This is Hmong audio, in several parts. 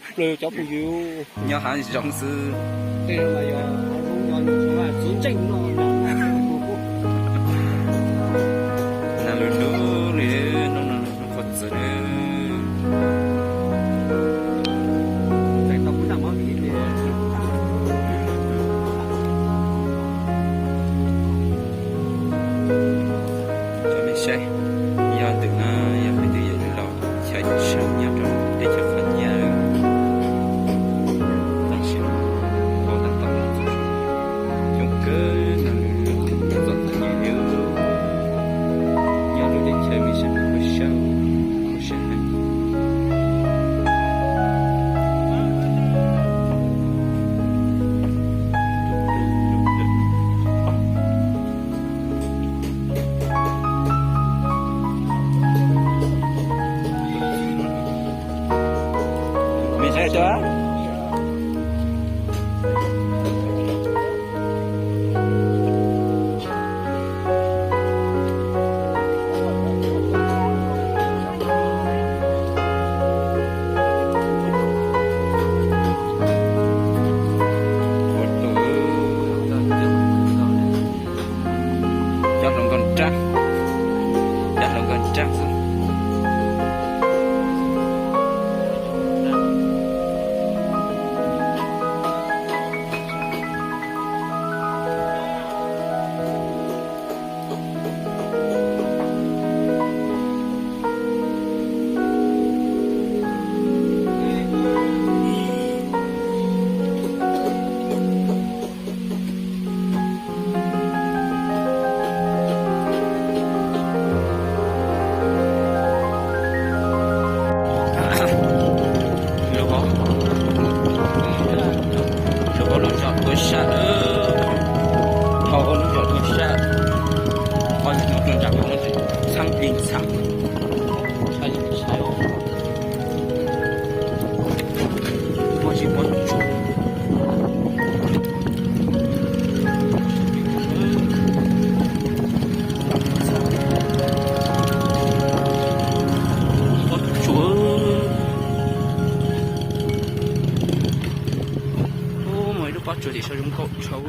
Plaws cov phooj ywg, nyob hav zoov xwb. Tej no mas yog hav zoov, yog nws tsuas txuv ntseej no. Nag lug lug li, hnub no hnub qhua txwv na. Cov nej saib, yog ntawm no yog peb twb yog lub los chaw tshaj nyob rau teb chaws Fab Nyab. Tam sim no pom tab tom coob kawg no, txom txom nyem li. Nyob lub teb chaws me sab khuav sab, khuav sab heev. Cov hluas nkauj nraug, cov hluas nkauj nraug xwb. Lub hauv, lub hauv lub zos tuag sab, hauv lub zos tuag sab, qhov ntawd tuaj nram hauv no txheeb plig ntxhab. Pob tsuas, pob tsuas, muaj ib lub pob tsuas tim saud zoo nkauj dhau.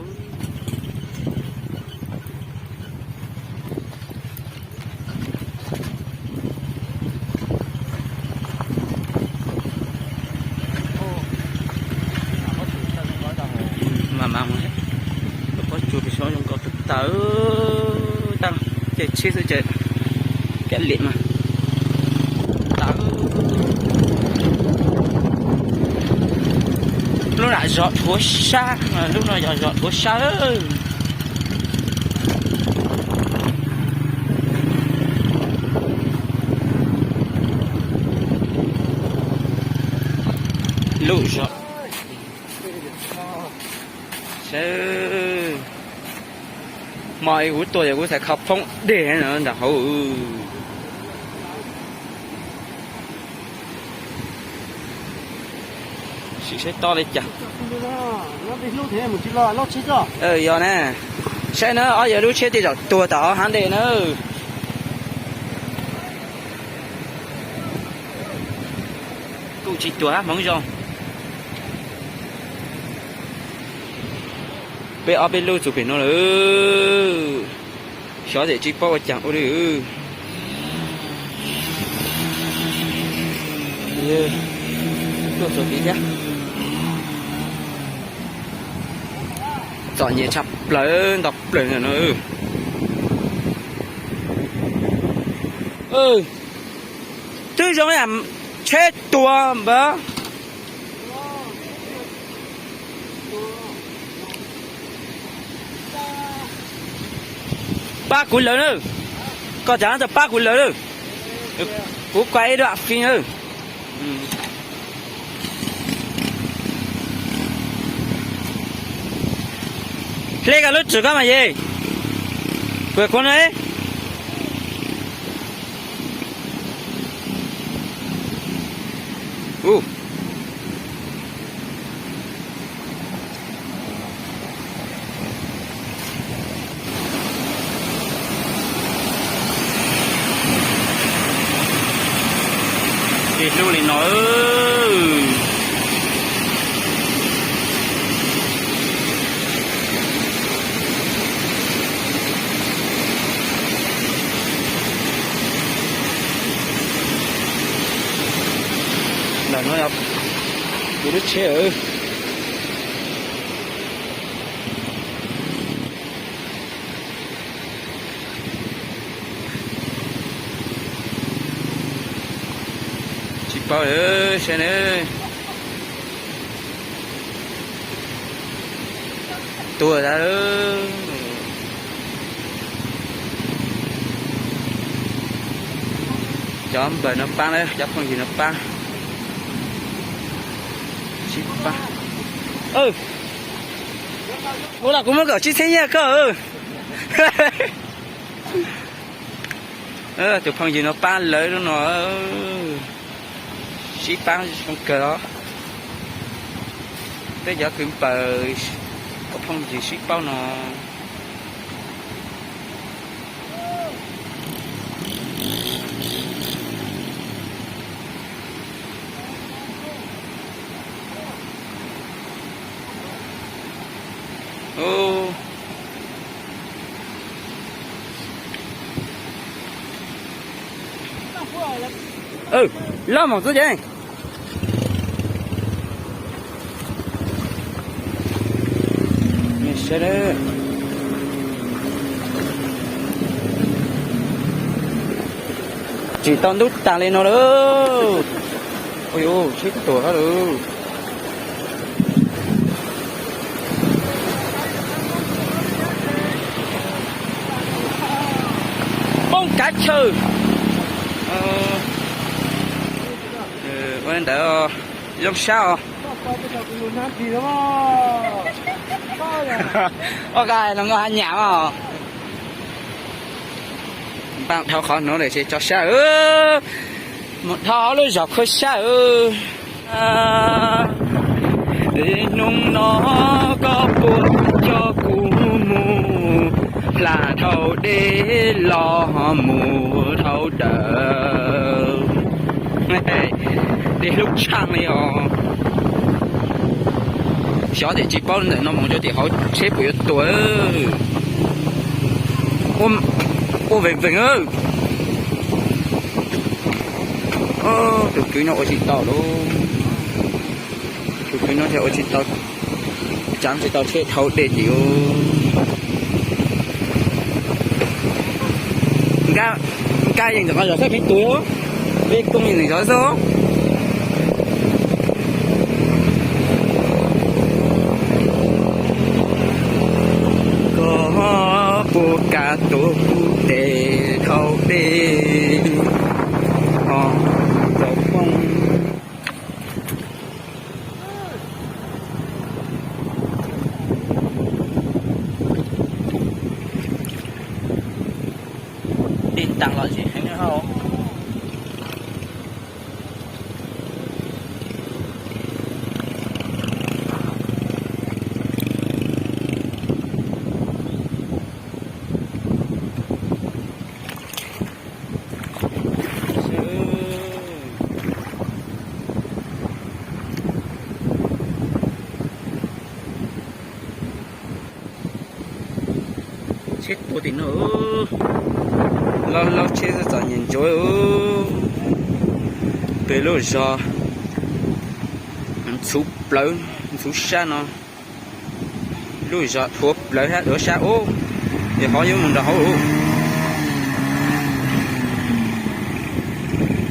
Mas mas, lub pob tsuas tim saud zoo nkauj tawv tawv, tab ces tsheb xwb ces kav liam mas tawv. Lub nram zos Thuav Sab, lub no yog zos Thuav Sab. Lub zos, hmo kuv tuaj yog kuv xav kho phoob deg no nram hauv. Sim saib tob li cas. Yog na, saib na, ob yog lub tsheb tej zaum tuag tom hav dej na. Kuj tsis tuag hab hmoov zoo. Peb ob peb lub txug pem no lawm. Xyov tias tsis paub ua caag ua li. Tuaj txug tid thiab. Txom nyem tshaj plaws nto plaws no. Twb zoo yam tsheb tuag npawg. Pab kuv lawm na. Koj tseem tau pab kuv lawm na. Kuv kua ib dua fij na. Hle koj lub tswm koj mas ye. Kuv kuv no. Tsis hlub li no. Kuv lub tsheb. Tsis paub lawm, saib na. Tuag tag lawm. Cov npawg no pab na, cov phooj ywg no pab. Sib pab. Ua los kuv muab kaum tsib txhiab nyiaj koj. Tus phooj ywg no pab lawv lub no. Sib pab zoo kawg os. Peb cov kwv npawg, cov phooj ywg sib paub no. Loj mos xwb ces. Tsis tau ntub tag li no lawm. Ua yuav sib tuag lawm. Poob kav chaw. Ua li ntawd, zoo sab os. Ua koj hais no nkauj hab nyam os. Npaj dhau qhov nuav lawm ces tso sab. Mus dhau hauv lub zos Khua Sab. Hnub no koj puas coj kuv mus hla dhau dej los mus dhau dawm. Dej hlub tshaj li os. Xyov tias tsis paub ntawm no mus rau tim hauv tsheb puas yuav tuag. Ua vees vees. Tus kwv no ua tsis tau lauj. Tus kwv no ua tsis tau, tsav tsis tau tsheb dhau dej tim. Nkaj yeej ntawm qhov zos xwb, peb tus, peb kooj yeej ntawm zos xwb. Koj puas kam tuav kuv tes dhau dej, ho tau poob. Dej tag los zem heev hauv. Tsheb tuag tim no. Laub laub tsheb txom nyem ntsuav. Peb lub zos ntxhuv plawv ntxhuv sab no. Lub zos dhuav plawv hab dhuav sab ub, es hov yuav mus nrog hauv.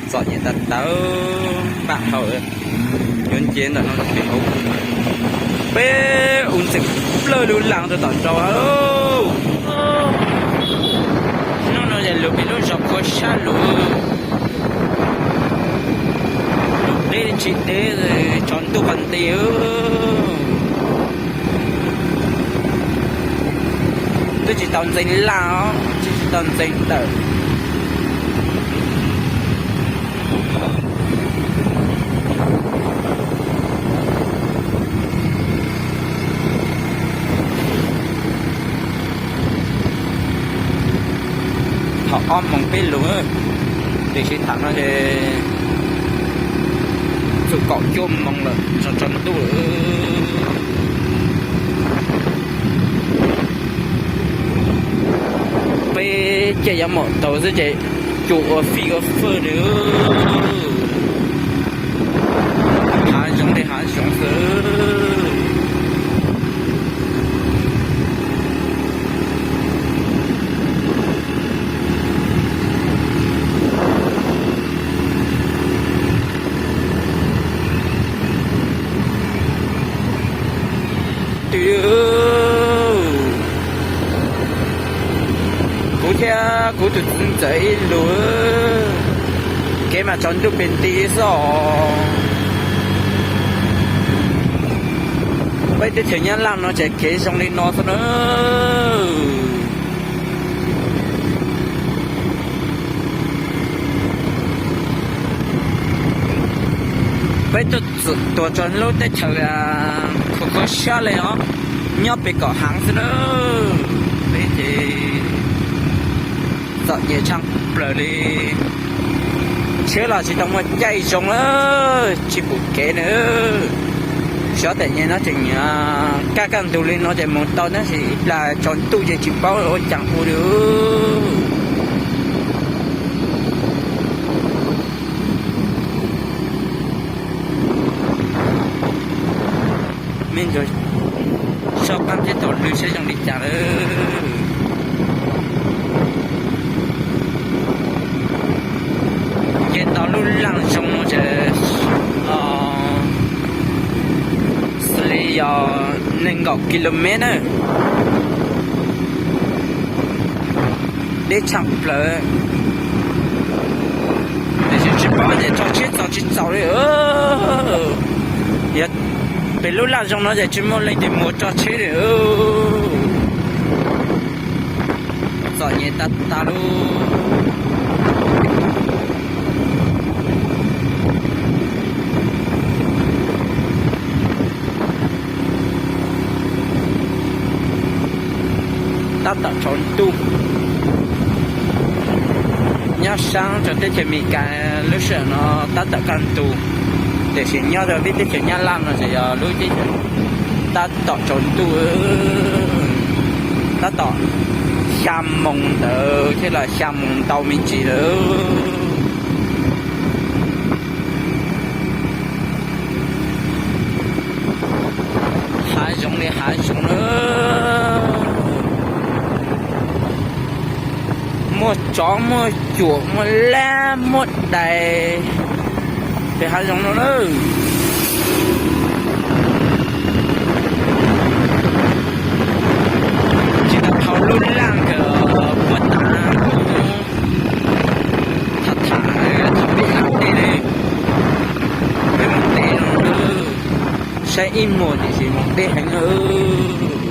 Txom nyem tas tas, npaj dhau, yuav nce ntawm no rau pem hauv. Peb ua ntxeev plawg lug laag rau tom nraud. Hnub no yog lug pem lub zos Khua Sab lug, lub deb tsis deb, tsov ntuj qhov nti. Twb tsis tau ntxeev laj os, twb tsis tau ntxeev tawm. Thaum ob moos peb lug, tiam sis thaum no ces txug kaum cuaj moos lawm, tsaus tsaus ntuj lawm. Peb caij yav mom taus xwb ces cua ua fij ua fawj li. Kuv thiab kuv tus txiv ntxawm ib lus, kev mas tsaus ntuj pes nti xwb os. Peb teb chaws Nyab Laj no ces kev zoo li no xwb na. Peb tuaj txog tuaj txog lub teb chaws khuv khuv siab li os, nyob pem kom heev xwb na. Peb ces txom nyem tshaj plaws li, tsheb los tsis tau muaj caij zoo, tsis pom kev na. Xyov tej nyem no tseem kaj kaj ntug li no ces mus tau tab sis ib plag tsaus ntuj ces tsis paub ua cas ua li. Me ntsuag soj qab thiab tau lw saib zoo li cas lawm. Ces tau lub laj zoo no ces xws li yog nees nkaum kilomev na. Deb tshaj plaws, tiam sis tsis paub tias tso tsheb txaus tsis txaus li. Yog pem lub laj zoo no ces tsis muaj leej twg mus tso tsheb li. Txom nyem tag tag lub. Tab tom tsaus ntuj, nyob sab rau teb chaws Amelikas lub sij hawm no tab tom kaj ntug, tiam sis nyob rau peb teb chaws Nyab Laj no ces yog lub teb chaws tab tom tsaus ntuj, tab tom xya moos ntawd thiab los xya moos ntau me ntsis lawm. Hav zoov li hav zoov na, muaj tsov muaj cuam muaj lab muaj dais pem hav zoov no na. Tsis tau dhau lub laj nkawd puag ta, tham tham thaum peb hla tej li, peb mus tej no, saib ib muag tiam sis mus deb heev lawm.